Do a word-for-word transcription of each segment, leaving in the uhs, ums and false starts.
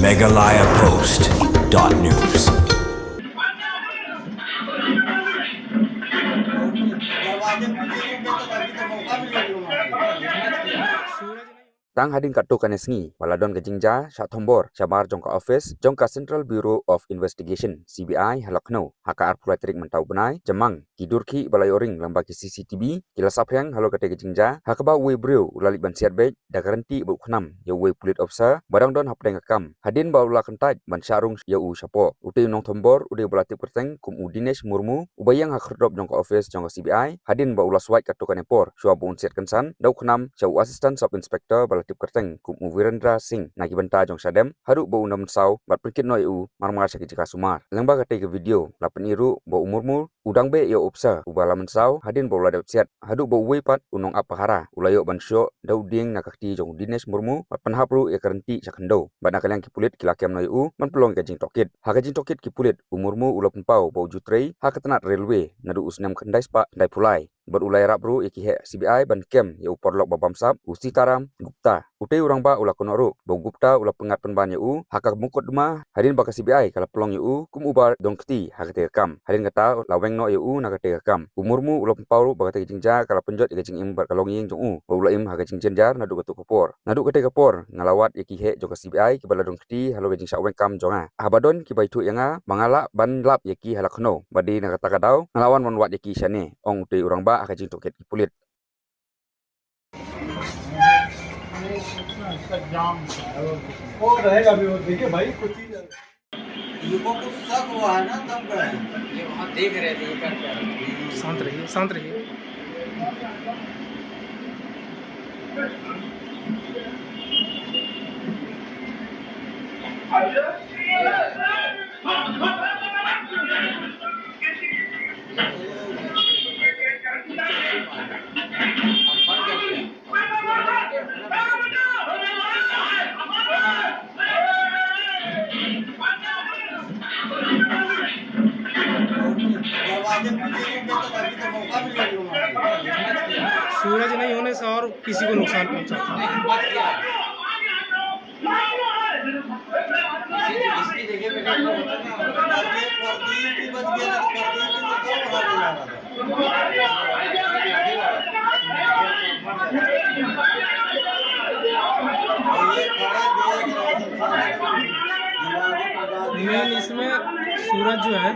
Meghalaya Post dot news. Tang hadien katto katne sngi ba la don ka jingjia shah thombor shabar jong ka office jong ka Central Bureau of Investigation, C B I, ha Lucknow ha ka arphew lai tarik mynta u bnai, jamang ki dur khih ba la ïoh ring lyngba ki C C T V ki la saphriang halor katei ka jingjia ha kaba uwei u briew u la leit ban siat beit da ka rynti bad u khnam ïa uwei u pulit officer ba dang don hapdeng ka kam, hadien ba u la kyntait ban shah rung ïa u shapoh. Utei u nongthombor u dei ba la tip kyrteng kum u Dinesh Murmu, uba ïeng ha khyrdop jong ka office jong ka C B I, hadien ba u la swait katto katne por shuwa ba un siat kynsan da u khnam sha u Assistant Sub Inspector ba la tip kyrteng kum u Virendra Singh na ki bynta jong shadem, haduh ba un da mynsaw bad pynkit noh ïa u marmar sha ki jaka sumar. Lyngba katei ka video la pyni ruh ba u Murmu u dang beh ïa u officer uba la mynsaw hadien ba u la dep siat, haduh ba uwei pat u nongap pahara u la ïoh ban shoh da u dieng na ka kti jong u Dinesh Murmu bad pynhap ruh ïa ka rynti sha khyndew. Bad na ka liang ki pulit ki la kem noh ïa u ban pynlong ïa ka jingtohkit. Ha ka jingtohkit ki pulit, u Murmu u la pynpaw ba u ju trei ha ka tnat railway naduh u snem khyndai spah khyndai phew lai bad u la ïarap ruh ïa ki heh C B I ban kem ïa u paralok ba bamsap, u Sitaram Gupta. Utei u rangbah u la kynnoh ruh ba u Gupta u la pynngat pynban ïa u ha ka mukotduma hadien ba ka C B I ka la pynlong ïa u kum uba don kti ha katei ka kam. Hadien kata la weng noh ïa u na katei ka kam. U Murmu u la pynpaw ruh ba katei ka jingjia ka la pynjot ïa ka jingim bad ka longïing jong u, ba u la im ha ka jingjynjar naduh katto ka por. Naduh katei ka por nga la wad ïa ki heh jong ka C B I kiba la don kti halor ka jingshah weng kam jong nga. Haba don kiba ïathuh ïa nga ba nga lah ban lap ïa ki ha Lucknow, bad dei na kata ka daw nga la wan ban wad ïa ki shane, ong utei u rangbah ha ka jingtohkit ki pulit. वो रहेगा भी, वो देखिए भाई, कुछ चीज है। युवक को शक हुआ है ना, तब गए। ये वहाँ देख रहे थे, ये कर क्या रहे थे। शांत रहिए, शांत रहिए। सूरज नहीं होने से और किसी को नुकसान पहुंच सकता है। मेन इसमें सूरज जो है,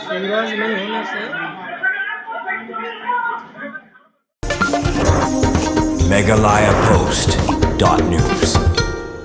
सूरज नहीं होने से। Meghalaya Post dot news.